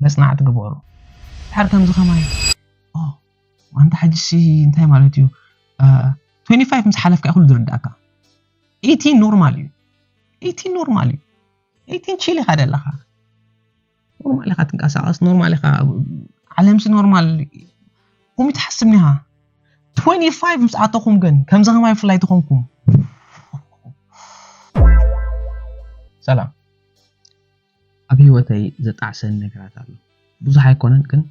መጽናዕቲ ግበሩ። ድሓር ከምዚ ከማይ ኦ ኣንታ ሕጂ ሲ እንታይ ማለት እዩ? አ፣ ትዌንቲ ፋይቭ ምስ ሓለፍካ ኩሉ ዝርዳእካ። ኤይቲን ኖርማል እዩ። ኤይቲን ኖርማል እዩ። ኤይቲን ቺል ኢኻ ደለኻ። ኖርማል ኢኻ ትንቀሳቐስ፣ ኖርማል ኢኻ። ዓለምሲ ኖርማል። ከምኡ ትሓስብ ኒኻ። ትዌንቲ ፋይቭ ምስ ኣተኹም ግን ከምዚ ከማይ ብፍላይ ተኾንኩም። ሰላም። ኣብ ህይወተይ ዘጣዕሰን ነገራት ኣሎ። ብዙሕ ኣይኮነን ግን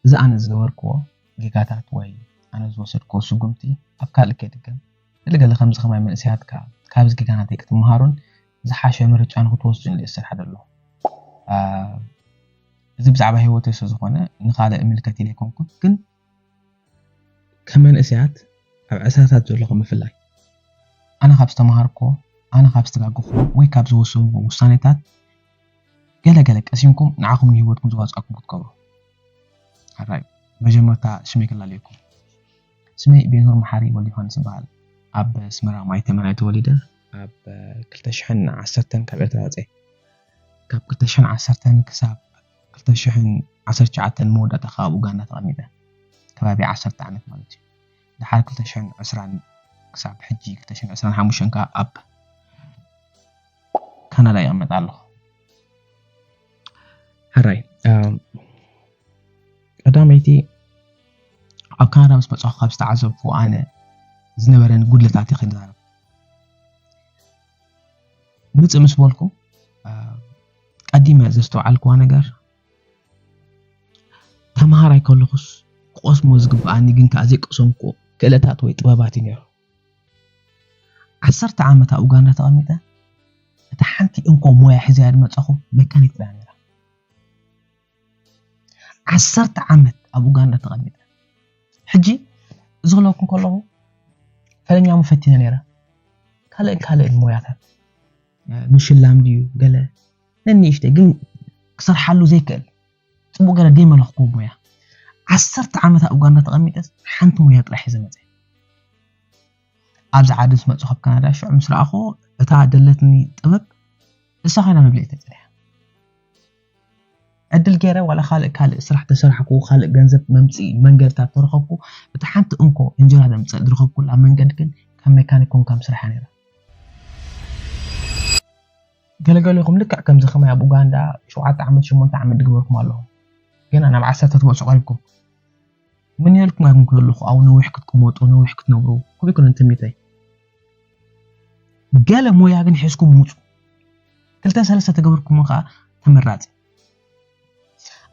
እዚ ኣነ ዝገበርክዎ ጌጋታት ወይ ኣነ ዝወሰድክዎ ስጉምቲ ኣብ ካልእ ከይድገም። ገለገለ ከምዚ ከማይ መንእሰያት ከኣ ካብዚ ጌጋናተይ ክትመሃሩን ዝሓሸ ምርጫ ንክትወስዱን ኢለ ዝሰርሓ ዘለኹ። አ፣ እዚ ብዛዕባ ህይወተይ ስለ ዝኾነ ንኻልእ እምልከት ኢለ ኣይኮንኩን፣ ግን ከመንእሰያት ኣብ ዕስራታት ዘለኹም ብፍላይ ኣነ ካብ ዝተምሃርኩዎ፣ ኣነ ካብ ዝተጋገኹዎ ወይ ካብ ዝወሰንኩዎ ውሳኔታት ገለ ገለ ቀሲምኩም ንዓኹም ንህይወትኩም ዘዋጽኣኩም ክትገብሩ። ሕራይ መጀመርታ ሽመይ ክላለየኩም። ስመይ ቤንሁር መሓሪ ወልደዮሃንስ ይበሃል። ኣብ ኣስመራ ማይ ተመን እየ ተወሊደ። ኣብ ክልተ ሽሕን ዓሰርተን ካብ ኤርትራ ወፀ። ካብ ክልተ ሽሕን ዓሰርተን ክሳብ ክልተ ሽሕን ዓሰርተ ትሽዓተን መወዳእታ ካብ ኡጋንዳ ተቐሚጠ። ከባቢ ዓሰርተ ዓመት ማለት እዩ። ድሓር ክልተ ሽሕን ዕስራን ክሳብ ሕጂ ክልተ ሽሕን ዕስራን ሓሙሽተን ከዓ ኣብ ካናዳ ይቕመጥ ኣለኹ። ሕራይ ቀዳመይቲ ኣብ ካናዳ ምስ መፅኹ ካብ ዝተዓዘብኩ ኣነ ዝነበረን ጉድለታት ይኽእል ዛረብ። ምፅእ ምስ በልኩ ቀዲመ ዘስተውዓልክዋ ነገር ተምሃራይ ከለኹስ ክቐስሞ ዝግብኣኒ ግን ከዓ ዘይቀሰምኩ ክእለታት ወይ ጥበባት እዩ ነይሩ። ዓሰርተ ዓመት ኣብ ኡጋንዳ ተቐሚጠ እታ ሓንቲ እንኮ ሞያ ሒዘያ ዝመፀኹ መካኒክ ጥራያ ነይራ። ዓሰርተ ዓመት ኣብ ኡጋንዳ ተቐሚጠ ሕጂ እዚ ክለኩም ከለኹ ፈለኛሙ ፈቲነ ነይረ። ካልእን ካልእን ሞያታት ምሽላም ድዩ ገለ ነንእሽተይ ግን ክሰርሓሉ ዘይክእል ፅቡቅ ገለ ደይመለኽኩ ሞያ ዓሰርተ ዓመት ኣብ ኡጋንዳ ተቐሚጠስ ሓንቲ ሞያ ጥራሕ ሒዘ መፀ። ኣብዚ ዓዲ ምስ መፅኹ ኣብ ካናዳ ሽዑ ምስ ረኣኹ እታ ደለትኒ ጥበብ እሳ ኮይና መብልዒ ተፀኒሓ። ዕድል ገይረ ዋላ ካልእ ካልእ ስራሕ ተሰራሕኩ ካልእ ገንዘብ መምፅኢ መንገድታት ተረኸብኩ። እታ ሓንቲ እንኮ እንጀራ ዘምፀእ ዝረኸብኩላ መንገዲ ግን ካብ ሜካኒክ ኮንካ ምስርሓ ነይራ። ገለገሊኹም ልክዕ ከምዚ ከማይ ኣብ ኡጋንዳ ሸውዓተ ዓመት ሸሞንተ ዓመት ዝገበርኩም ኣለኹም። ገና ናብ ዓሰርተ ትበፅሑ ቀሪብኩም። ምን ያልኩም ኣግንኩ ዘለኹ ኣብ ነዊሕ ክትቅመጡ ነዊሕ ክትነብሩ ኩብ ይኮነን ትምኒተይ። ገለ ሞያ ግን ሒዝኩም ምፁ። ክልተ ሰለስተ ተገበርኩም ከዓ ተመራፂ።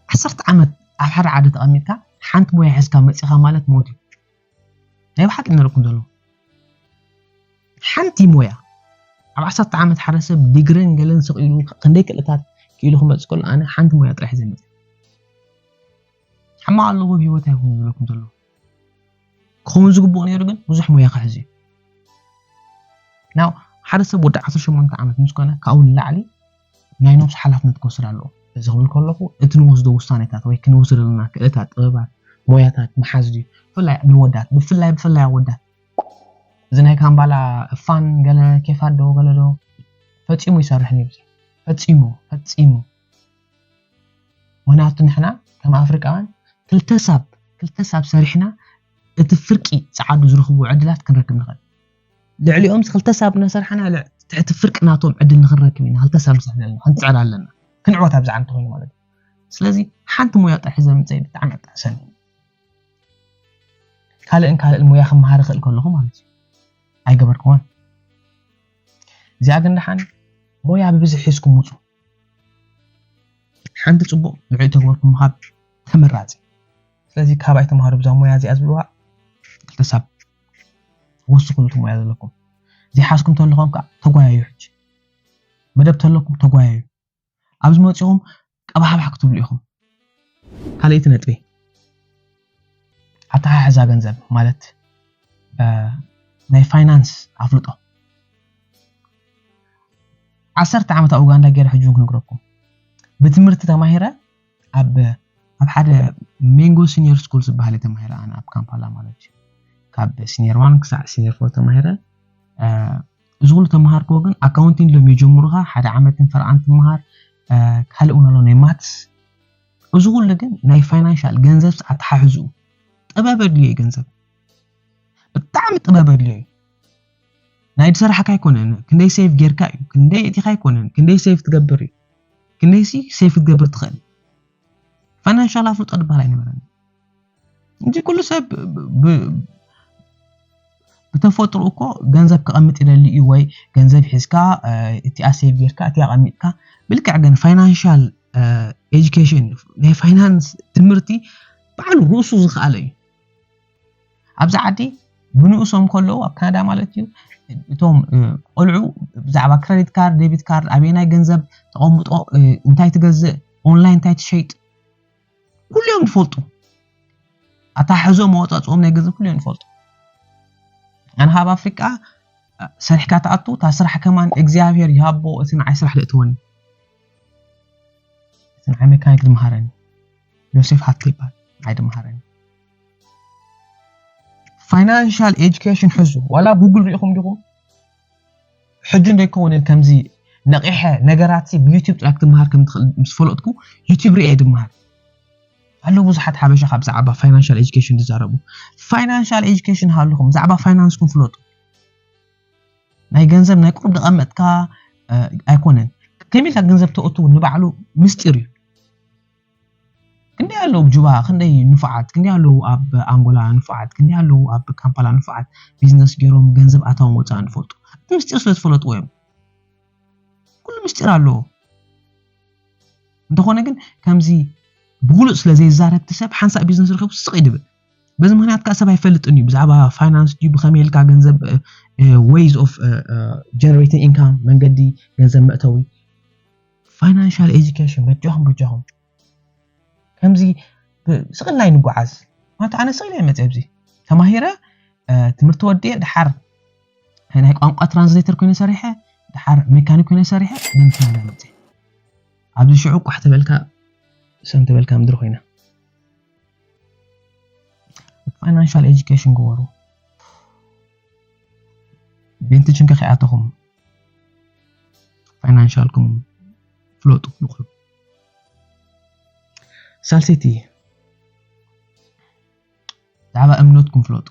ዓሰርተ ዓመት ኣብ ሓደ ዓዲ ተቐሚጥካ ሓንቲ ሞያ ሒዝካ መፂኻ ማለት ሞት እዩ። ናይ ብሓቂ ንረኩም ዘሎ ሓንቲ ሞያ ኣብ ዓሰርተ ዓመት ሓደ ሰብ ዲግርን ገለን ስቕ ኢሉ ክንደይ ክእለታት ክኢሉ ክመፅእ ከሎ ኣነ ሓንቲ ሞያ ጥራሕ ሒዘ መፅእ። ሕማቕ ኣለዎ ኣብ ህይወት ኣይኹም ዝብለኩም ዘሎ ክኸውን ዝግብኦ ነይሩ ግን ብዙሕ ሞያ ክሕዝ እዩ። ናው ሓደ ሰብ ወዲ ዓሰርተ ሸሞንተ ዓመት ምስ ኮነ ካብኡ ንላዕሊ ናይ ነብሱ ሓላፍነት ክወስድ ኣለዎ። እዚ ክብል ከለኹ እቲ ንወስዶ ውሳኔታት ወይ ክንወስዶ ዘለና ክእለታት ጥበባት ሞያታት ምሓዝ ድዩ ብፍላይ ንወዳት ብፍላይ ብፍላይ ኣወዳት እዚ ናይ ካምባላ እፋን ገለ ኬፋት ዶ ገለ ዶ ፈጺሙ ይሰርሕ ነይሩ ፈጺሙ ፈጺሙ ምክንያቱ ንሕና ከም ኣፍሪቃውያን ክልተ ሳብ ክልተ ሳብ ሰሪሕና እቲ ፍርቂ ጸዓዱ ዝረኽቡ ዕድላት ክንረክብ ንኽእል ልዕሊኦም ክልተ ሳብ እናሰርሓና ትሕቲ ፍርቂ ናቶም ዕድል ንክንረክብ ኢና ክልተ ሳብ ንሰርሕ ዘለና ክንፅዕር ኣለና ክንዕወት ኣብ ዝዓንተ ኮይኑ ማለት እዩ ስለዚ ሓንቲ ሙያ ጥራሕ ዘምፀ ብጣዕሚ ኣጣዕሰኒ ካልእን ካልእን ሙያ ክመሃር ይኽእል ከለኹ ማለት እዩ ኣይገበርክዋን እዚኣ ግን ደሓን ሞያ ብብዝሒ ሒዝኩም ውፁ ሓንቲ ፅቡቕ ልዑል ተግበርኩም ምሃብ ተመራፂ ስለዚ ካባይ ተምሃሩ ብዛ ሞያ እዚኣ ዝብልዋ ክልተ ሳብ ወስኹሉ እቲ ሞያ ዘለኩም ዘይሓዝኩም ተለኹም ከዓ ተጓያዩ ሕጂ መደብ ተለኩም ተጓያዩ ኣብዚ መፂኹም ቀባሕባሕ ክትብሉ ኢኹም ካልኣይቲ ነጥቢ ኣተሓሕዛ ገንዘብ ማለት ናይ ፋይናንስ ኣፍልጦ ዓሰርተ ዓመት ኣብ ኡጋንዳ ገይረ ሕጂ እውን ክነግረኩም ብትምህርቲ ተማሂረ ኣብ ኣብ ሓደ ሜንጎ ሲኒየር ስኩል ዝበሃል እየ ተማሂረ ኣነ ኣብ ካምፓላ ማለት እዩ ካብ ሲኒየር ዋን ክሳዕ ሲኒየር ፎር ተማሂረ እዚ ኩሉ ተምሃርክዎ ግን ኣካውንቲንግ ሎም የጀምሩኻ ሓደ ዓመትን ፈርቓን ትምሃር ካልእ እውን ኣሎ ናይ ማትስ እዚ ኩሉ ግን ናይ ፋይናንሻል ገንዘብ ኣተሓሕዝኡ ጥበብ ኣድልዮ እዩ። ገንዘብ ብጣዕሚ ጥበብ ኣድልዮ እዩ። ናይ ዝሰራሕካ ኣይኮነን፣ ክንደይ ሴቭ ጌርካ እዩ፣ ክንደይ እቲኻ ኣይኮነን፣ ክንደይ ሴቭ ትገብር እዩ፣ ክንደይ ሲ ሴቭ ክትገብር ትኽእል። ፋይናንሻል ኣፍልጦ ዝበሃል ኣይነበረን። እንጂ ኩሉ ሰብ ብ- ብ- ብተፈጥሮ እኮ ገንዘብ ከቐምጥ ይደሊ እዩ፣ ወይ ገንዘብ ሒዝካ እቲኣ ሴቭ ጌርካ እቲኣ ቀሚጥካ። ብልክዕ ግን ፋይናንሻል ኤጁኬሽን፣ ናይ ፋይናንስ ትምህርቲ ባዕሉ ርእሱ ዝኸኣለ እዩ። ኣብዚ ዓዲ ብንኡሶም ከለዉ፣ ኣብ ካናዳ ማለት እዩ፣ እቶም ቆልዑ ብዛዕባ ክረዲት ካርድ፣ ዴቢት ካርድ፣ ኣበየናይ ገንዘብ ተቐምጦ፣ እንታይ ትገዝእ፣ ኦንላይን እንታይ ትሸይጥ፣ ኩሉ እዮም ዝፈልጡ። ኣታሕዞም ኣወፃፅኦም ናይ ገንዘብ ኩሉ እዮም ዝፈልጡ። ኣነ ካብ ኣፍሪቃ ሰሪሕካ ትኣቱ፣ እታ ስራሕ ከማን እግዚኣብሔር ይሃቦ። እቲ ንዓይ ስራሕ ደእተወኒ፣ እቲ ንዓይ ሜካኒክ ድምሃረኒ፣ ዮሴፍ ሃብተ ይበሃል፣ ንዓይ ድምሃረኒ። ፋይናንሻል ኤጁኬሽን ሕዙ። ዋላ ጉግል ሪኢኹም ዲኹም? ሕጂ እንደይከውን ከምዚ ነቂሐ ነገራት ብዩቲብ ጥራይ ክትምሃር ከም ትኽእል ምስ ፈለጥኩ፣ ዩቲብ ሪኤ ድምሃር ኣሎ። ብዙሓት ሓበሻ ካብ ብዛዕባ ፋይናንሻል ኤጁኬሽን ዝዛረቡ። ፋይናንሻል ኤጁኬሽን ሃልኹም ብዛዕባ ፋይናንስኩም ፍለጡ። ናይ ገንዘብ ናይ ቁሩብ ደቐመጥካ ኣይኮነን። ከመይ ኢልካ ገንዘብ ተእቱ ንባዕሉ ምስጢር እዩ። ክንደይ ኣለዉ ኣብ ጁባ፣ ክንደይ ንፉዓት፣ ክንደይ ኣለዉ ኣብ ኣንጎላ ንፉዓት፣ ክንደይ ኣለዉ ኣብ ካምፓላ ንፉዓት፣ ቢዝነስ ገይሮም ገንዘብ ኣታውን ወፃእን ዝፈልጡ። እቲ ምስጢር ስለ ዝፈለጥዎ እዮም። ኩሉ ምስጢር ኣለዎ። እንተኾነ ግን ከምዚ ብግሉፅ ስለ ዘይዛረብ እቲ ሰብ ሓንሳእ ቢዝነስ ረኺቡ ስቕ ይድብል። በዚ ምኽንያት ከዓ ሰብ ኣይፈልጥን እዩ ብዛዕባ ፋይናንስ ድዩ፣ ብኸመይ ኢልካ ገንዘብ፣ ways of generating income፣ መንገዲ ገንዘብ መእተዊ። ፋይናንሻል ኤጁኬሽን በጃኹም በጃኹም ከምዚ ስቕልና ይንጓዓዝ ማለት። ኣነ ስቕለ እየ መፅእ ኣብዚ ተማሂረ፣ ትምህርቲ ወዲየ፣ ድሓር ናይ ቋንቋ ትራንስሌተር ኮይነ ሰሪሐ፣ ድሓር ሜካኒክ ኮይነ ሰሪሐ፣ ደን ካናዳ መፅእ። ኣብዚ ሽዑ ቋሕ ተበልካ ሰም ተበልካ ምድሪ ኮይና። ፋይናንሻል ኤጁኬሽን ግበሩ። ቤንትችን ከ ከይኣተኹም ፋይናንሻልኩም ፍለጡ ንኹሉ። ሳልሰይቲ ብዛዕባ እምነትኩም ፍለጡ።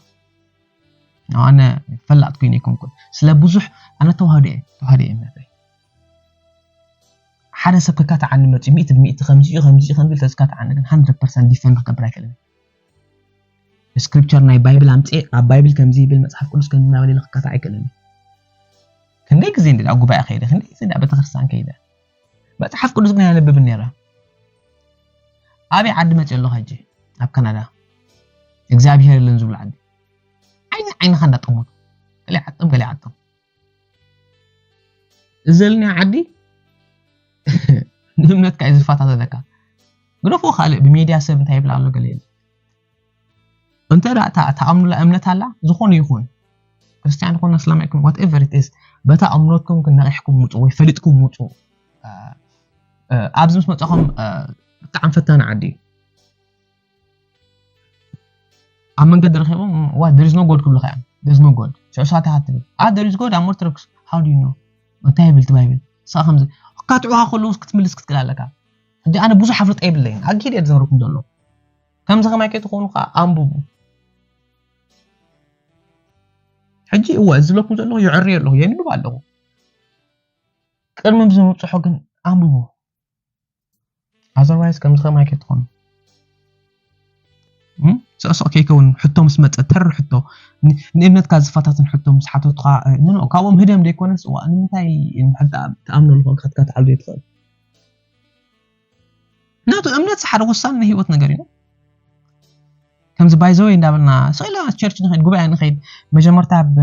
ኣነ ፈላጥ ኮይነ ኣይኮንኩን። ስለ ብዙሕ ኣነ ተዋህዶ እየ፣ ተዋህዶ እየ እምነተይ። ሓደ ሰብ ከካትዓኒ መፂኡ ሚእቲ ብሚእቲ ከምዚ እዩ፣ ከምዚ እዩ፣ ከምዚ ኢሉ ተዝካትዓኒ ግን ሃንድረድ ፐርሰንት ዲፈንድ ክገብር ኣይክእልን። ስክሪፕቸር ናይ ባይብል ኣምፅኤ ኣብ ባይብል ከምዚ ይብል፣ መፅሓፍ ቅዱስ ከምዚ እናበለ ኢለ ክካታዕ ኣይክእልን። ክንደይ ግዜ እንዲ ኣብ ጉባኤ ከይደ፣ ክንደይ ግዜ እንዲ ኣብ ቤተክርስትያን ከይደ፣ መፅሓፍ ቅዱስ ግን ኣነብብን ነይረ። ኣበይ ዓዲ መፅእ ኣለኹ ሕጂ? ኣብ ካናዳ። እግዚኣብሄር የለን ዝብሉ ዓዲ። ዓይኒ ዓይንኻ እንዳጠመቱ፣ ገለ ዓጠም ገለ ዓጠም። እዚ ዘልና ዓዲ ንእምነትካ እዩ ዝፈታተነካ። ግደፎ ካልእ ብሜድያ ሰብ እንታይ ይብል ኣሎ ገለ የለ። እንተ ደኣ እታ ትኣምኑላ እምነት ኣላ፣ ዝኾነ ይኹን፣ ክርስትያን ይኹን፣ እስላም ይኹን፣ whatever it is፣ በታ እምነትኩም ግን ነቒሕኩም ውጹ ወይ ፈሊጥኩም ውጹ። እ፣ እ፣ ኣብዚ ምስ መጻኹም፣ እ፣ ብጣዕሚ ፈታኒ ዓዲ እዩ። ኣብ መንገዲ ረኺቦም፣ "What? There is no God" ክብሉኻ እዮም። "There is no God." ሽዑ ሳታ ትብል፣ "Ah, there is God, I'm Orthodox." "How do you know?" እንታይ ይብል እቲ ባይብል? ንስኻ ከምዚ፣ ካትዑኻ ከለዉ ክትምልስ ክትክእል ኣለካ። ሕጂ ኣነ ብዙሕ ኣፍልጦ የብለይን። ኣኪድ እየ ዝነግረኩም ዘሎ። ከምዚ ከማይ ከይትኾኑ ከዓ ኣንብቡ። ሕጂ እወ፣ እዚ ዝብለኩም ዘለኹ የዕርዮ ኣለኹ፣ የንብብ ኣለኹ። ቅድሚ እዚ ምብጽሖ ግን ኣንብቡ። ኣዘርዋይስ ከምዚ ከማይ ከይትኾኑ። እም? ስቕ ስቕ ከይከውን፣ ሕቶ ምስ መጸ፣ ተር ሕቶ፣ ን-፣ ንእምነትካ ዝፈታትን ሕቶ ምስ ሓተቱኻ፣ እ፣ ኖ፣ ኖ፣ ካብኦም ህደም ዘይኮነስ፣ እዋ፣ ንምንታይ እንድሕር ደኣ ትኣምነሉ ኮንካ ክትካትዓሉ ዘይትኽእል? ምክንያቱ እምነት ሓደ ወሳኒ ናይ ህይወት ነገር እዩ። ከምዚ ባይ ዘ ወይ እንዳበልና ስቕ ኢልና ቸርች ንኸይድ፣ ጉባኤ ንኸይድ። መጀመርታ ኣብ፣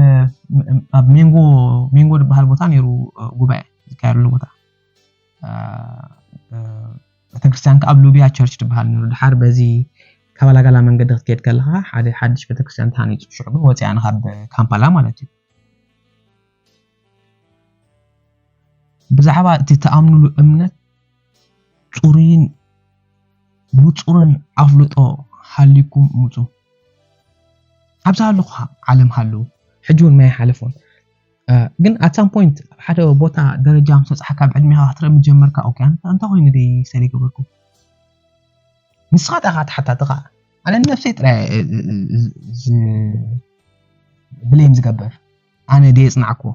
ኣብ ሜንጎ፣ ሜንጎ ዝበሃል ቦታ ነይሩ፣ እ፣ ጉባኤ ዝካየደሉ ቦታ። እ፣ እ፣ ቤተክርስትያን ከኣ ኣብ ሉብያ ቸርች ዝበሃል ነይሩ። ድሓር በዚ ካባላጋላ መንገዲ ክትከይድ ከለኻ ሓደ ሓድሽ ቤተክርስትያን ተሃኒጹ። ሽዑ ግን ወጺኣና ካብ ካምፓላ ማለት እዩ። ብዛዕባ እቲ ትኣምኑሉ እምነት ጽሩይን ንጹርን ኣፍልጦ ሃልዩኩም ምጹ። ኣብዛ ኣለኹ ዓለም ሃልዉ። ሕጂ እውን ማይ ሓለፎን። እ፣ ግን at some point ኣብ ሓደ ቦታ ደረጃ ምስ በጻሕካ፣ ኣብ ዕድሜኻ ክትርኢ ምስ ጀመርካ፣ ኦኬ፣ ኣንታ፣ እንታይ ኮይኑ ደይ ሰለ ይገበርኩ? ንስኻ ጣኻ ተሓታቲ ኸዓ ኣነ ንነብሰይ ጥራይ እ- እ- እ- ዝ- ብሌም ዝገብር ኣነ ደየ ጽናዕክዎ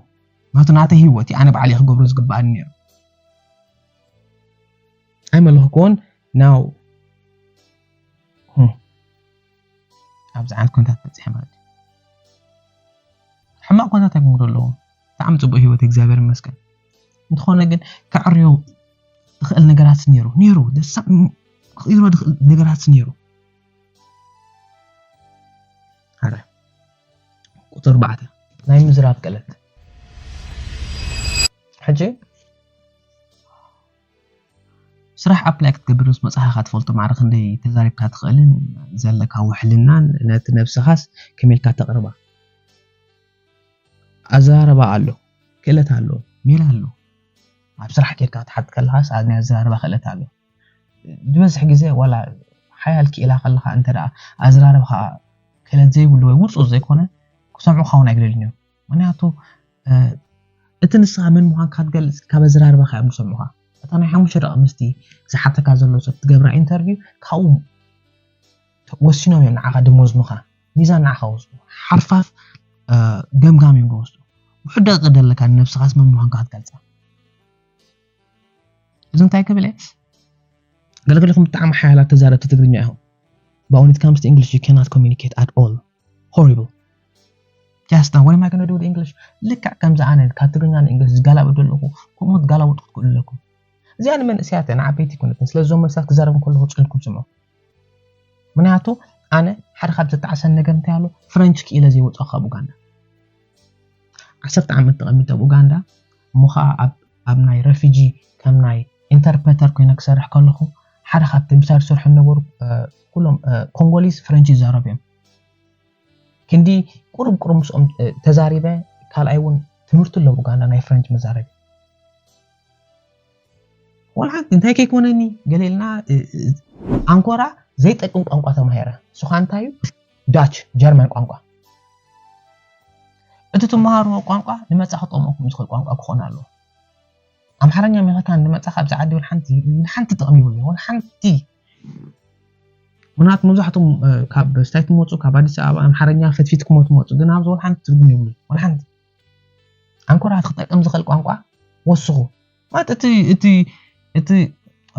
ናቱ ናተ ህይወት ኣነ ባዕለ ክገብሮ ዝግብኣኒ ነይሩ ኣይመለኽክዎን ናው ኣብዚ ዓይነት ኩነታት በፂሐ ማለት እዩ ሕማቅ ኩነታት ኣይክምዶ ኣለዎ ብጣዕሚ ፅቡቅ ህይወት እግዚኣብሔር ይመስገን እንተኾነ ግን ከዕርዮ ዝኽእል ነገራት ነይሩ ነይሩ ክቕይሮ ዝኽእል ነገራት ነይሩ ሓደ ቁፅሪ ኣርባዕተ ናይ ምዝራብ ክእለት ሕጂ ስራሕ ኣፕላይ ክትገብር ምስ መፅኻ ኢኻ ትፈልጦ ማዕረ ክንደይ ተዛሪብካ ትኽእልን ዘለካ ውሕልናን ነቲ ነብስኻስ ከመይ ኢልካ ተቕርባ ኣዘራርባ ኣሎ ክእለት ኣሎ ሜላ ኣሎ ኣብ ስራሕ ኬድካ ክትሓት ከለኻስ ናይ ኣዘራርባ ክእለት ኣሎ ዝበዝሕ ግዜ ዋላ ሓያል ክኢላ ከለኻ እንተ ደኣ ኣዘራርባኻ ክእለት ዘይብሉ ወይ ውፁእ ዘይኮነ ክሰምዑኻ እውን ኣይግደልን እዮም ምክንያቱ እቲ ንስኻ መን ምዃንካ ክትገልፅ ካብ ኣዘራርባኻ እዮም ዝሰምዑኻ እታ ናይ ሓሙሽተ ደቂ ኣንስቲ ዝሓተካ ዘሎ ሰብ ትገብራ ኢንተርቪው ካብኡ ወሲኖም እዮም ንዓኻ ደሞዝ ምኻ ሚዛን ንዓኻ ወስዱ ሓርፋፍ ገምጋም እዮም ዝወስዱ ውሕድ ደቂ ዘለካ ንነብስኻስ መን ምዃንካ ክትገልፃ እዚ እንታይ ክብል እየ ገለገለኹም ብጣዕሚ ሓያላት ተዛረብቲ ትግርኛ ኢኹም but when it comes to English you cannot communicate at all horrible just what am I gonna do with English ልክዕ ከምዚ ኣነ ካብ ትግርኛ ንእንግሊሽ ዝጋላበጥ ዘለኹ ከምኡ ትጋላበጡ ክትክእሉ ኣለኩም እዚኣ ንመንእሰያት እያ ንዓበይቲ ኣይኮነትን ስለዚ እዞም መልስታት ክዛረብ እንከለኹ ፅን ኢልኩም ስምዑ ምክንያቱ ኣነ ሓደ ካብ ዘጣዕሰኒ ነገር እንታይ ኣሎ ፍረንች ክኢለ ዘይወፅኦ ካብ ኡጋንዳ ዓሰርተ ዓመት ተቐሚጠ ኣብ ኡጋንዳ እሞ ከዓ ኣብ ኣብ ናይ ረፊጂ ከም ናይ ኢንተርፕረተር ኮይነ ክሰርሕ ከለኹ ሓደ ካብቲ ምሳድ ዝሰርሑ ዝነበሩ ኩሎም ኮንጎሊዝ ፍረንች ይዛረቡ እዮም ክንዲ ቁሩብ ቁሩብ ምስኦም ተዛሪበ ካልኣይ እውን ትምህርቲ ኣሎ ብኡጋንዳ ናይ ፍረንች መዛረቢ ወላ ሓንቲ እንታይ ከይኮነኒ ገለ ኢልና ኣንኮራ ዘይጠቅም ቋንቋ ተማሂረ ንሱ ከዓ እንታይ እዩ ዳች ጀርመን ቋንቋ እቲ ትመሃርዎ ቋንቋ ንመጻ ክጠቕመኩም ዝኽእል ቋንቋ ክኾን ኣለዎ ኣምሓርኛ መኸታ ንመጻ ካብዚ ዓዲ ወላ ሓንቲ ወላ ሓንቲ ጥቕሚ ይብሉ ወላ ሓንቲ ምናት መብዛሕትኦም ካብ ስታይ ትመፁ ካብ ኣዲስ ኣበባ ኣምሓርኛ ፈትፊትኩሞ ትመፁ ግን ኣብዚ ወላ ሓንቲ ትርጉም የብሉ ወላ ሓንቲ ኣንኮራ ክትጠቅም ዝኽእል ቋንቋ ወስኹ ማለት እቲ እቲ እቲ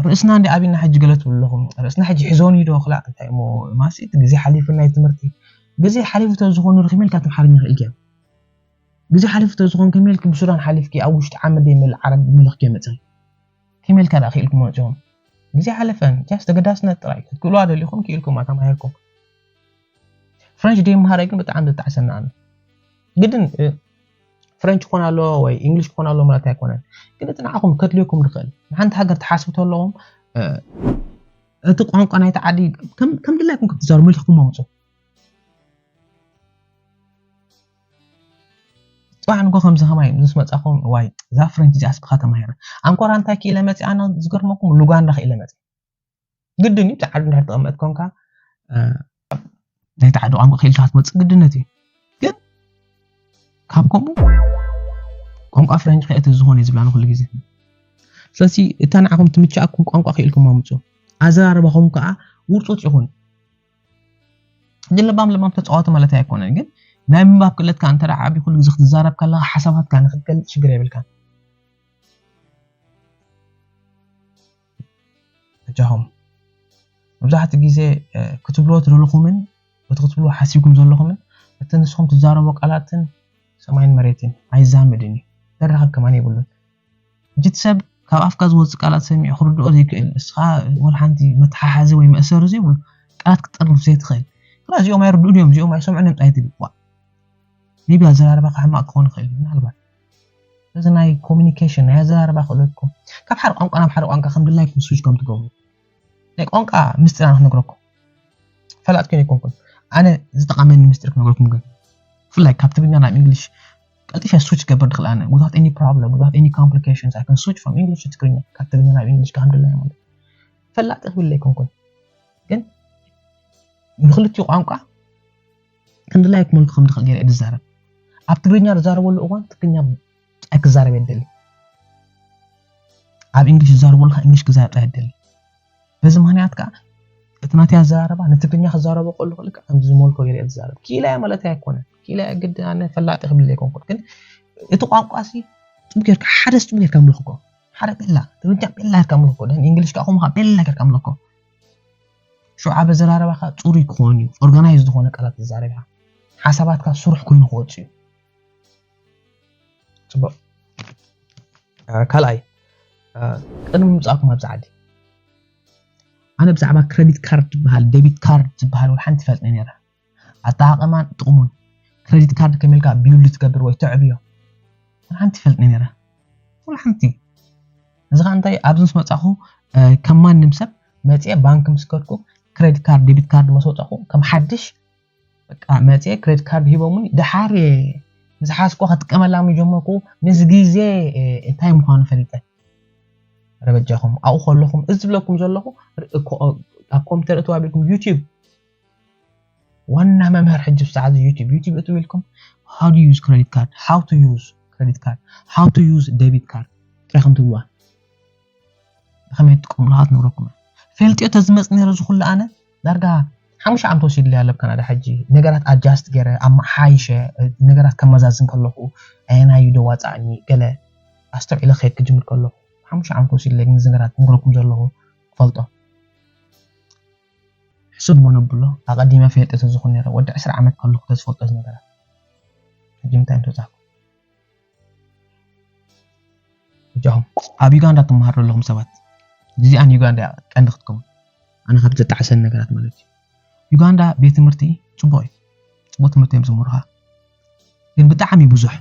ርእስና እንዲ ኣቢና ሕጂ ገለ ትብሉ ኣለኹም ርእስና ሕጂ ሒዞን እዩ ዶ ክላ እንታይ እሞ ማሲ እቲ ግዜ ሓሊፉ ናይ ትምህርቲ ግዜ ሓሊፉ ተዝኾኑ ርክም ኢልካ ትምሓርኛ ክኢልካ ግዜ ሓሊፉ ተዝኾን ከመይ ኢልኪ ብሱዳን ሓሊፍኪ ኣብ ውሽጢ ዓመት ደይ ምል ዓረብ ምልኽኪ መፅኺ ከመይ ኢልካ ደኣ ክኢልኩም መፂኹም ግዜ ሓለፈን ጃስ ተገዳስነት ጥራይ ክትክእልዋ ደሊኹም ክኢልኩም ተማሂርኩም ፍረንች ደይ ምሃረይ ግን ብጣዕሚ ዘጣዕሰና ኣነ ግድን ፍረንች ክኾን ኣለዎ ወይ እንግሊሽ ክኾን ኣለዎ ማለት ኣይኮነን ግን እቲ ንዓኹም ከድልየኩም ዝኽእል ንሓንቲ ሃገር ትሓስቡ ተለኹም እቲ ቋንቋ ናይቲ ዓዲ ከም ድላይኩም ክትዛሩ መሊኽኩም ኣምፁ ፅባሕ ንጎ ከምዚ ከማይ ምስ መፃኹም ዋይ እዛ ፍረንች እዚኣ ስብኻ ተማሂረ ኣንኮራ እንታይ ክኢለ መፂ ኣነ ዝገርመኩም ሉጋንዳ ክኢለ መፂ ግድን እዩ ብትዓዱ እንድሕር ተቐመጥ ኮንካ ናይቲ ዓዲ ቋንቋ ክኢልካ ክትመፅእ ግድነት እዩ ግን ካብ ከምኡ ቋንቋ ፍረንች ከእቲ ዝኾነ እዩ ዝብላኒ ኩሉ ግዜ ስለዚ እታ ንዓኹም ትምችኣኩም ቋንቋ ክኢልኩም ኣምፁ ኣዘራርባኹም ከዓ ውርፁፅ ይኹን ሕጂ ለባም ለባም ተፃወቱ ማለት ኣይኮነን ግን ናይ ምንባብ ክእለትካ እንተ ዓቢ ኩሉ ግዜ ክትዛረብ ከለካ ሓሳባትካ ንክትገልፅ ሽግር የብልካ በጃኹም መብዛሕትኡ ግዜ ክትብልዎ ትደለኹምን እቲ ክትብልዎ ሓሲብኩም ዘለኹምን እቲ ንስኹም ትዛረቦ ቃላትን ሰማይን መሬትን ኣይዛመድን እዩ ዘራኸብ ከማን የብሉን ሕጂ እቲ ሰብ ካብ ኣፍካ ዝወፅእ ቃላት ሰሚዑ ክርድኦ ዘይክእል እስኻ ወላ ሓንቲ መተሓሓዚ ወይ መእሰሪ ዘይብሉ ቃላት ክትጠርንፍ ዘይትኽእል እዚኦም ኣይርድኡ ድዮም እዚኦም ኣይሰምዑን እዮም ጣይትብል maybe ኣዘራርባኻ ሕማቕ ክኾን ይኽእል እዩ ምናልባት እዚ ናይ ኮሚኒኬሽን ናይ ኣዘራርባ ክእለትኩም ካብ ሓደ ቋንቋ ናብ ሓደ ቋንቋ ከም ድላይኩም ስዊች ከም ትገብሩ ናይ ቋንቋ ምስጢር ኣነ ክነግረኩም ፈላጥ ግን ኣይኮንኩን ኣነ ዝጠቐመኒ ምስጢር ክነግረኩም ግን ብፍላይ ካብ ትግርኛ ናብ እንግሊሽ ቀልጢፈ ስዊች ክገብር ድኽእል ኣነ without any problem without any complications I can switch from English to ትግርኛ ካብ ትግርኛ ናብ እንግሊሽ ከም ድላየ ማለት ፈላጥ ክብል ኣይኮንኩን ግን ንክልቲኡ ቋንቋ ክንድላይ ክመልኩ ከም ድኽእል ገይረ እየ ዝዛረብ ኣብ ትግርኛ ዝዛረበሉ እዋን ትግርኛ ጥራይ ክዛረብ የደሊ ኣብ እንግሊሽ ዝዛረበሉ ከዓ እንግሊሽ ክዛረብ ጥራይ የደሊ በዚ ምክንያት ከዓ እቲ ናተይ ኣዘራርባ ንትግርኛ ክዛረቦ ከለኹ ልክዕ ከምዚ ዝመልኮ ገይረ እየ ዝዛረብ። ክኢላ እየ ማለት ኣይኮነን። ክኢላ እየ ግድ ኣነ ፈላጢ ክብል ኣይኮንኩን። ግን እቲ ቋንቋ ሲ ጽቡቅ ጌርካ፣ ሓደ ጽቡቅ ጌርካ ምልኽኮ። ሓደ ቤላ፣ ትግርኛ ቤላ ጌርካ ምልኽኮ። ደን እንግሊሽ ከኣ ከምኡ ከኣ ቤላ ጌርካ ምልኽኮ። ሽዑ ኣብ ኣዘራርባኻ ጽሩይ ክኾን እዩ። ኦርጋናይዝ ዝኾነ ቃላት ትዛረብ ኢኻ። ሓሳባትካ ስሩሕ ኮይኑ ክወጽእ እዩ። ጽቡቅ። እ፣ ካልኣይ፣ እ፣ ቅድሚ ምምጻእኩም ኣብዚ ዓዲ፣ ኣነ ብዛዕባ ክረዲት ካርድ ዝበሃል፣ ዴቢት ካርድ ዝበሃል ወላ ሓንቲ ይፈልጥ ነይረ። ኣጠቓቕማን ጥቕሙን፣ ክረዲት ካርድ ከመይ ኢልካ ቢውልድ ትገብር ወይ ተዕብዮ፣ ወላ ሓንቲ ይፈልጥ ነይረ። ወላ ሓንቲ። እዚ ኸኣ እንታይ፣ ኣብዚ ምስ መጻኹ፣ እ፣ ከም ማንም ሰብ መጽየ ባንክ ምስ ከድኩ፣ ክረዲት ካርድ፣ ዴቢት ካርድ ምስ ወጻኹ፣ ከም ሓድሽ በቃ መጽየ ክረዲት ካርድ ሂቦሙኒ፣ ደሓር እየ ምስ ሓዝኩ ክጥቀመላ ምጀመርኩ፣ ምስ ግዜ፣ እ፣ እንታይ ምዃኑ ፈሊጠ። ኧረ በጃኹም፣ ኣብኡ ከለኹም፣ እዚ ዝብለኩም ዘለኹ፣ ር-፣ እኮ፣ ኣብ ኮምፒውተር እትው ኣቢልኩም ዩቲዩብ፣ ዋና መምህር ሕጂ ሰዓት ዩቲዩብ፣ ዩቲዩብ እትው ኢልኩም፣ how to use credit card፣ how to use credit card፣ how to use debit card ጥራይ ከም ትብልዋ። ብኸመይ ትጥቀምሉ ክትነግረኩም እያ። ፈልጥዮ ተዝመጽእ ነይረ እዚ ኩሉ ኣነ ዳርጋ ሓሙሽተ ዓመት ወሲድለይ ኣሎ ኣብ ካናዳ። ሕጂ ነገራት ኣጃስት ገይረ ኣመሓይሸ፣ ነገራት ከመዛዝን ከለኹ ኣየናይ ዶ ዋጻእኒ ገለ ኣስተውዒለ ክኸይድ ክጅምር ከለኹ ሓሙሽተ ዓመት ወሲድለይ። ግን እዚ ነገራት ንግረኩም ዘለኹ ክፈልጦ ሕሱብ እሞ ነብሎ ኣቐዲመ ፈልጥዮ ተዝኾን ነይረ ወዲ ዕስራ ዓመት ከለኹ ተዝፈልጦ እዚ ነገራት ሕጂ ምንታይ ምተጻእኩ። እጃኹም ኣብ ዩጋንዳ ትመሃሩ ዘለኹም ሰባት፣ እዚኣ ንዩጋንዳ ቀንዲ ክትከውን። ኣነ ካብ ዘጣዕሰን ነገራት ማለት እዩ። ዩጋንዳ ቤት ትምህርቲ ጽቡቕ እዩ። ጽቡቕ ትምህርቲ እዮም ዝምህሩኻ። ግን ብጣዕሚ ብዙሕ።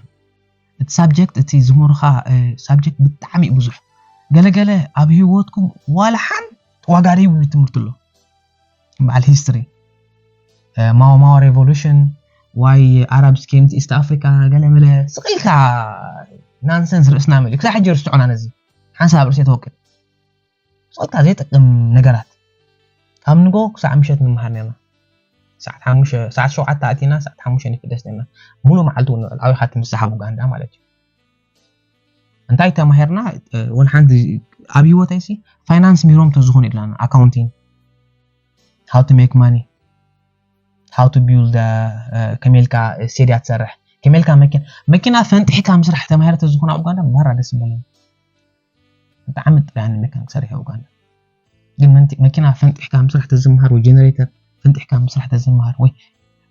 እቲ ሳብጀክት፣ እቲ ዝምህሩኻ፣ እ፣ ሳብጀክት ብጣዕሚ እዩ ብዙሕ። ገለገለ ኣብ ህይወትኩም ዋላ ሓንቲ ዋጋ ዘይብሉ ትምህርቲ ኣሎ። በዓል ሂስትሪ፣ እ፣ ማዋ ማዋ ሬቮሉሽን፣ ዋይ ኣራብስ ኬም ቱ ኢስት ኣፍሪካ፣ ገለ መለ ስቕ ኢልካ ናንሰንስ ርእስና መሊኡ። ክሳብ ሕጂ ርስዑና ነዚ። ሓንሳብ ርእሲ ተወቅል። ስቕ ኢልካ ዘይጠቅም ነገራት። ካብ ንጎ ክሳዕ ምሸት ንምሃር ነርና። ሰዓት ሓሙሽተ፣ ሰዓት ሸውዓተ ኣቲና፣ ሰዓት ሓሙሽተ ንፍደስ ነርና። ሙሉእ መዓልቲ እውን ንውዕል። ኣበይ ኢኻ ትምሳሕ ኣብ ኡጋንዳ ማለት እዩ። እንታይ ተማሂርና? እ፣ ወላ ሓንቲ ኣብ ህይወተይ ሲ ፋይናንስ ሚሮም ተዝኾኑ ኢድላና፣ ኣካውንቲንግ፣ how to make money፣ how to build፣ እ፣ ከመይ ኢልካ ስቴድያ ትሰርሕ፣ ከመይ ኢልካ መኪና፣ መኪና ፈንጢሕካ ምስራሕ ተማሂረ ተዝኾኑ ኣብ ኡጋንዳ ባራ ደስ ምበለኒ። ብጣዕሚ ጥራይ መካኒክ ሰሪሐ ኡጋንዳ። ግን መንቲ-፣ መኪና ፈንጢሕካ ምስራሕ ተዝምሃር ወይ ጀነሬተር ፈንጢሕካ ምስራሕ ተዝምሃር ወይ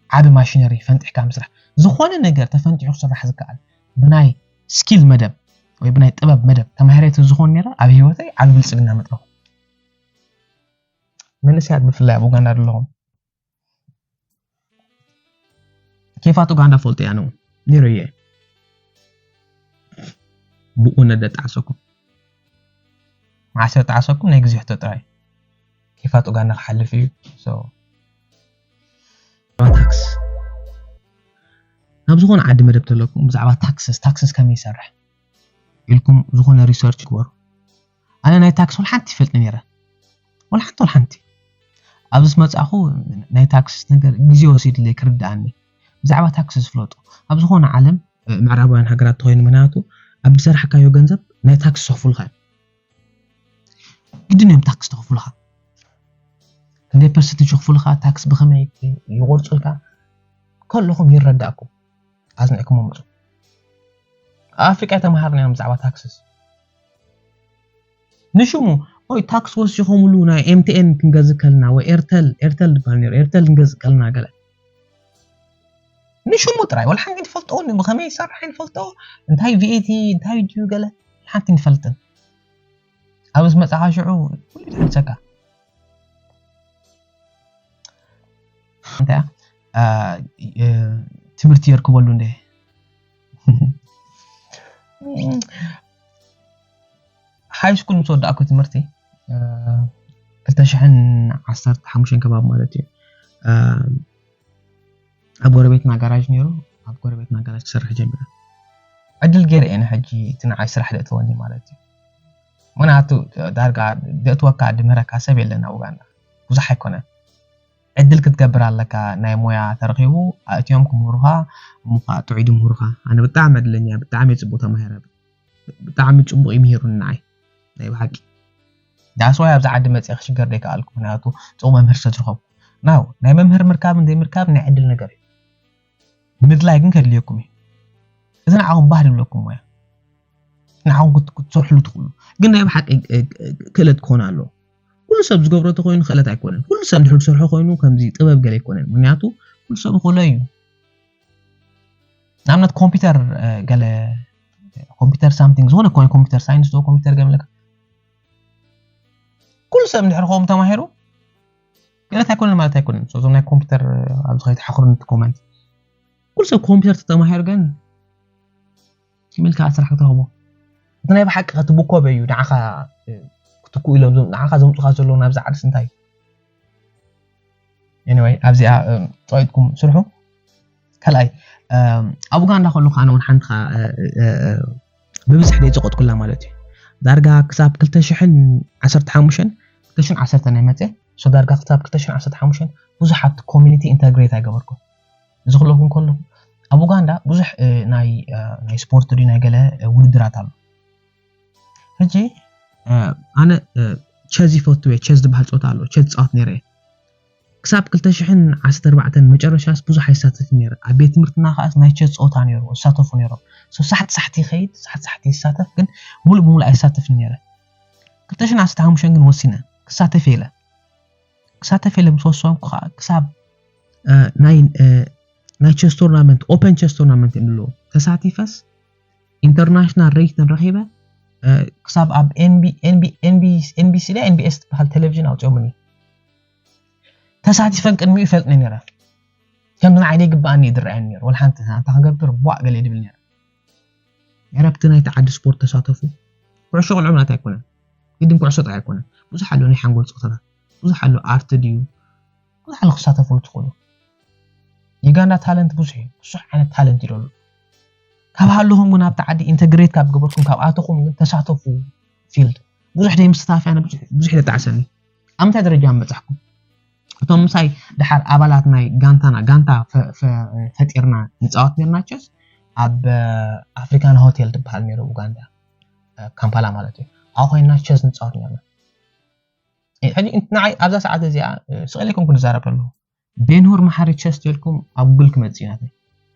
ዓቢ ማሽነሪ ፈንጢሕካ ምስራሕ፣ ዝኾነ ነገር ተፈንጢሑ ክስራሕ ዝከኣል ብናይ ስኪል መደብ ወይ ብናይ ጥበብ መደብ ተማሂረ ተዝኾን ነይረ ኣብ ህይወተይ ዓቢ ብልጽግና መጥረኹ። መንእሰያት ብፍላይ ኣብ ኡጋንዳ ዘለኹም ኬፋት ኡጋንዳ ፈልጦ እያ ነው ነይሩ እየ። ብኡ ነደጣዕሰኩም። መዓስ ጣዕሰኩም ናይ ግዜ ሕቶ ጥራይ። ኬፋት ኡጋንዳ ክሓልፍ እዩ። So፣ ታክስ። ናብ ዝኾነ ዓዲ መደብ ተለኩም ብዛዕባ ታክስስ፣ ታክስስ ከመይ ይሰርሕ ኢልኩም ዝኾነ ሪሰርች ግበሩ። ኣነ ናይ ታክስ ወላ ሓንቲ ይፈልጥ ነይረ። ወላ ሓንቲ፣ ወላ ሓንቲ። ኣብዚ ምስ መጻእኹ ናይ ታክስ ነገር ግዜ ወሲድለይ ክርድኣኒ። ብዛዕባ ታክስ ዝፍለጡ ኣብ ዝኾነ ዓለም፣ እ፣ ምዕራባውያን ሃገራት ተኾይኑ፣ ምኽንያቱ ኣብ ዝሰራሕካዮ ገንዘብ ናይ ታክስ ይኸፍሉኻ እዮም። ግድን እዮም ታክስ ተኸፍሉኻ። ክንደይ ፐርሰንት ይኸፍሉኻ፣ ታክስ ብኸመይ ይቆርጹልካ፣ ከለኹም ይረዳእኩም። ኣጽኒዕኩም ምጹ። ኣብ ኣፍሪቃ ተማሃርና ኢና ብዛዕባ ታክስስ። ንሽሙ፣ ኦይ፣ ታክስ ወሲኾምሉ ናይ ኤምቲኤን ክንገዝእ ከለና ወይ ኤርተል፣ ኤርተል ዝበሃል ነይሩ፣ ኤርተል ክንገዝእ ከለና ገለ። ንሽሙ ጥራይ፣ ወላ ሓንቲ ንፈልጦ፣ ብኸመይ ይሰርሕ ንፈልጦ፣ እንታይ ቪኤቲ፣ እንታይ ድዩ ገለ፣ ሓንቲ ንፈልጥን። ኣብ ዝመጻኻ ሽዑ፣ ኩሉ ይትሕልሰካ። እንታይ እያ? እ፣ እ፣ ትምህርቲ የርክበሉ እንደ ሃይ ስኩል ምስ ወዳእኩ ትምህርቲ፣ እ፣ ክልተ ሽሕን ዓሰርተ ሓሙሽተን ከባቢ ማለት እዩ። እ፣ ኣብ ጎረቤትና ጋራጅ ነይሩ፣ ኣብ ጎረቤትና ጋራጅ ክሰርሕ ጀሚረ። ዕድል ገይረ እየ ንሕጂ እቲ ንዓይ ስራሕ ዘእተወኒ ማለት እዩ። ምኽንያቱ ዳርጋ ዘእትወካ ዝምህረካ ሰብ የለን ኣብ ኡጋንዳ። ብዙሕ ኣይኮነን። ዕድል ክትገብር ኣለካ። ናይ ሞያ ተረኺቡ፣ ኣእትዮም ክምህሩኻ፣ እሞ ኸዓ ጥዑይ ድምህሩኻ። ኣነ ብጣዕሚ ዕድለኛ፣ ብጣዕሚ ጽቡቕ ተማሂረ። ብጣዕሚ ጽቡቕ እዩ ምሂሩኒ ንዓይ። ናይ ብሓቂ። that's why ኣብዚ ዓዲ መፅእ ክሽገር ዘይከኣልኩ፣ ምክንያቱ ፅቡቅ መምህር ስለዝረኸብኩ። ናው ናይ መምህር ምርካብን ዘይምርካብ ናይ ዕድል ነገር እዩ። ምድላይ ግን ከድልየኩም እዩ። እዚ ንዓኹም ባህ ድብለኩም ሞያ ንዓኹም ክትሰርሕሉ ትኽእሉ፣ ግን ናይ ብሓቂ ክእለት ክኾን ኣለዎ። ኩሉ ሰብ ዝገብሮ ተኮይኑ ክእለት ኣይኮነን። ኩሉ ሰብ እንድሕር ዝሰርሖ ኮይኑ ከምዚ ጥበብ ገለ ኣይኮነን፣ ምክንያቱ ኩሉ ሰብ ይኽእሎ እዩ። ንኣብነት ኮምፒውተር ገለ ኮምፒውተር ሳምቲንግ ዝኾነ ኮነ ኮምፒውተር ሳይንስ ዶ ኮምፒውተር ገምለካ ኩሉ ሰብ እንድሕር ኸም ተማሂሩ ክእለት ኣይኮነን ማለት ኣይኮነን። እዞም ናይ ኮምፒውተር ኣብዚ ከይተሓኽሩ ንቲ ኮመንት ኩሉ ሰብ ኮምፒውተር ተተማሂሩ ግን ክምልካ ስራሕ ክትረኽቦ እቲ ናይ ብሓቂ ክትብኮበ እዩ ንዓኻ ክትኩ ኢሎም ንዓኻ ዘምፅኻ ዘለዉ ናብዚ ዓርስ እንታይ anyway ኣብዚኣ ፀቂጥኩም ስርሑ። ካልኣይ ኣብ ኡጋንዳ ከለኹ ኣነ እውን ሓንቲ ብብዝሕ ደይ ዘቆጥኩላ ማለት እዩ። ዳርጋ ክሳብ ክልተ ሽሕን ዓሰርተ ሓሙሽተን ክልተ ሽሕን ዓሰርተን ናይ መፅእ ሶ ዳርጋ ክሳብ ክልተ ሽሕን ዓሰርተ ሓሙሽተን ብዙሕ ኣብቲ ኮሚኒቲ ኢንተግሬት ኣይገበርኩ። እዚ ክለኹም ከለኹ ኣብ ኡጋንዳ ብዙሕ ናይ ናይ ስፖርት ድ ናይ ገለ ውድድራት ኣሎ። ሕጂ ኣነ ቸዝ ይፈቱ እየ። ቸዝ ዝበሃል ፀወታ ኣሎ። ቸዝ ፃወት ነይረ እየ ክሳብ ክልተ ሽሕን ዓሰርተ ኣርባዕተን መጨረሻስ ብዙሕ ኣይሳተፍን ነይረ። ኣብ ቤት ትምህርትና ከዓስ ናይ ቸዝ ፀወታ ነይሩ፣ ዝሳተፉ ነይሮም። ሰብ ሳሕቲ ሳሕቲ ይኸይድ፣ ሳሕቲ ሳሕቲ ይሳተፍ፣ ግን ሙሉእ ብሙሉእ ኣይሳተፍን ነይረ። ክልተ ሽሕን ዓሰርተ ሓሙሽተን ግን ወሲነ ክሳተፍ ኢለ። ክሳተፍ ኢለ ምስ ወሰንኩ ከዓ ክሳብ ናይ ናይ ቸስ ቶርናመንት ኦፐን ቸስ ቶርናመንት እዮም ኣለዉ ተሳቲፈስ ኢንተርናሽናል ሬይትን ረኺበ ክሳብ ኣብ ኤንቢሲ ዳ ኤንቢኤስ ትበሃል ቴሌቪዥን ኣውፅኦምኒ። ተሳቲፈን ቅድሚኡ ይፈልጥኒ ነረ። ከምዚ ንዓይ ዘይግበኣኒ እዩ ዝረኣየኒ ነሩ። ወላ ሓንቲ ኣንታ ክገብር ቧእ ገለ ድብል ነረ። ዕረብቲ ናይቲ ዓዲ ስፖርት ተሳተፉ። ኩዕሾ ቆልዑ ማለት ኣይኮነን። ግድን ኩዕሾ ጥራይ ኣይኮነን። ብዙሕ ኣሎ ናይ ሓንጎል ፆታታት። ብዙሕ ኣሎ ኣርት ድዩ። ብዙሕ ኣሎ ክሳተፉሉ ትኽእሉ። ዩጋንዳ ታለንት ብዙሕ እዩ። ብዙሕ ዓይነት ታለንት እዩ ዘሎ። ካብ ሃለኹም ግን ኣብቲ ዓዲ ኢንተግሬት ካብ ገበርኩም ካብ ኣተኹም ግን ተሳተፉ ፊልድ ብዙሕ ደይ ምስታፍ ያነ ብዙሕ ደጣዕሰኒ ኣብ ምንታይ ደረጃ በጻሕኩም? እቶም ምሳይ ድሓር ኣባላት ናይ ጋንታና ጋንታ ፈጢርና ንጻወት ነርና ቸስ ኣብ ኣፍሪካን ሆቴል ትበሃል ነይሩ ኡጋንዳ ካምፓላ ማለት እዩ። ኣብ ኮይና ቸስ ንጻወት ነርና። ሕጂ ንዓይ ኣብዛ ሰዓት እዚኣ ስቕል ይኮንኩ ዝዛረብ ኣለኹ። ቤንሁር መሓሪ ቸስ ተልኩም ኣብ ጉግል ክመጽእ እዩ ናተይ።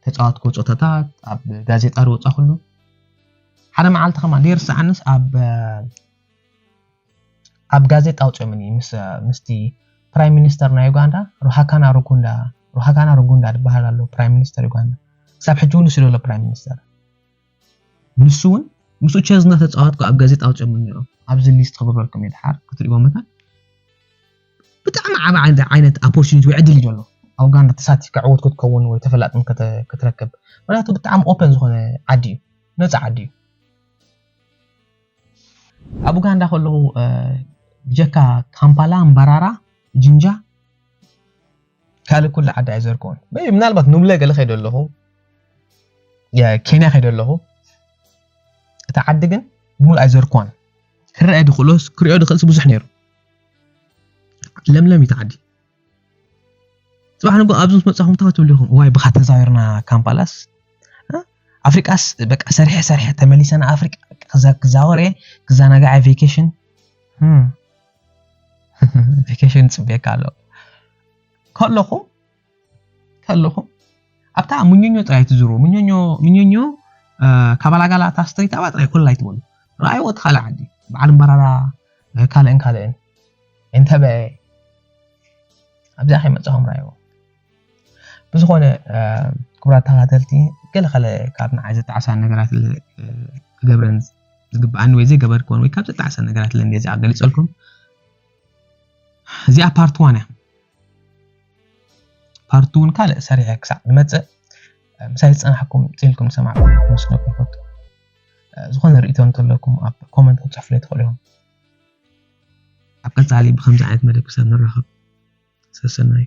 ተጻወትኩ ጾታታት ኣብ ጋዜጣ ዝወጻ ኩሉ ሓደ መዓልቲ ከማ ደይር ሰዓንስ ኣብ ኣብ ጋዜጣ ኣውፅኦምኒ ምስ ምስቲ ፕራይም ሚኒስተር ናይ ዩጋንዳ ሩሃካና ሩጉንዳ ሩሃካና ሩጉንዳ ዝበሃል ኣሎ ፕራይም ሚኒስተር ዩጋንዳ። ክሳብ ሕጂ እውን ንሱ ዘሎ ፕራይም ሚኒስተር ንሱ እውን ምስኡ ቸዝ እናተፃወትኩ ኣብ ጋዜጣ ኣውፅኦምኒ እዮም። ኣብዚ ሊስት ክብረልኩም እየ ድሓር ክትሪእዎ መታን ብጣዕሚ ዓብ ዓይነት ኣፖርቹኒቲ ወይ ዕድል እዩ ዘሎ ኣብ ኡጋንዳ ተሳቲፍካ ዕውት ክትከውን ወይ ተፈላጥም ክትረክብ ምክንያቱ ብጣዕሚ ኦፐን ዝኾነ ዓዲ እዩ ነፃ ዓዲ እዩ ኣብ ኡጋንዳ ከለኹ ብጀካ ካምፓላ፣ ምባራራ፣ ጅንጃ ካልእ ኩሉ ዓዲ ኣይዘርክዎን። ምናልባት ኑብለ ገለ ከይደ ኣለኹ፣ ኬንያ ከይደ ኣለኹ፣ እቲ ዓዲ ግን ሙሉ ኣይዘርክዋን። ክረአ ድኽእሎስ ክሪኦ ድኽእልስ ብዙሕ ነይሩ። ለምለም እዩ እቲ ዓዲ። ፅባሕ ንጎ ኣብዚ ምስ መፃኹም እንታይ ትብሉ ኢኹም? እዋይ ብኻ ተዛዊርና ካምፓላስ ኣፍሪቃስ በቃ ሰሪሐ ሰሪሐ ተመሊሰ ንኣፍሪቃ ክዛወር እየ ክዘናጋዕ ቬኬሽን ቬኬሽን ፅበየካ ኣሎ ከለኹም ከለኹም ኣብታ ምኞኞ ጥራይ ትዝሩ ምኞኞ ምኞኞ ካባላጋላ እታ ስትሪት ኣብኣ ጥራይ ኮላ ኣይትበሉ ረኣይዎ እቲ ካልእ ዓዲ በዓል እምበራራ ካልእን ካልእን እንተበ ኣብዚኣ ከይመፅኹም ራይዎ ብዝኾነ ክቡራት ተኸታተልቲ ገለ ከለ ካብ ንዓይ ዘጣዕሳ ነገራት ክገብረን ዝግብኣኒ ወይ ዘይገበርክዎን ወይ ካብ ዘጣዕሳ ነገራት ለንደ እዚኣ ገሊፀልኩም እዚኣ ፓርት ዋን እያ ፓርት ውን ካልእ ሰሪሐ ክሳዕ ንመፅእ ምሳይ ዝፀናሕኩም ፅኢልኩም ዝሰማዕኩም መስለኩም ይፈቱ ዝኾነ ርእቶ እንተለኩም ኣብ ኮመንት ክትፅሕፍለይ ትኽእሉ ኢኹም ኣብ ቀፃሊ ብከምዚ ዓይነት መደብ ክሳብ ንራኸብ ሰሰናዩ